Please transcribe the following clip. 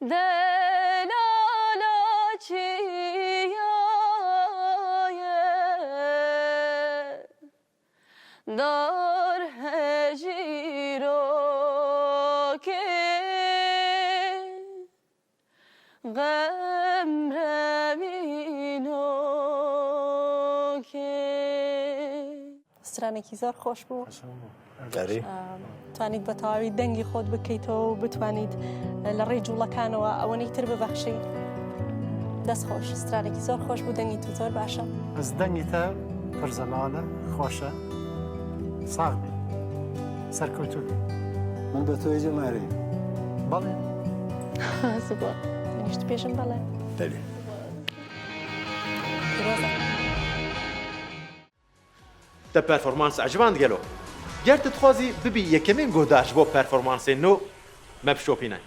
Delala çiyaye Dar hejîrokê Gem revînokê. سترانێکی زۆر خۆش بوو توانیت بە تەواوی دەنگی خۆت بکەیتەوە و بتوانیت لە ڕێی جوڵەکانەوە ئەوەنەی تر ببەخشی دەست خۆش سترانێکی زۆر خۆش بوو دەنگی تو زۆر باشە بەس دەنگی تە پڕ زەلالە خۆشە ساغ بی سەرکەوتوو بی. من بە تۆی جەمارێ. بەڵێ. سوپاس. منیش پێشم بەڵێ. دەبێ. پیرۆزە. Te performans eciband gelo? Ger tu dixwazî bibî yekemîn guhdar ji bo performansên nû, me bişopîne.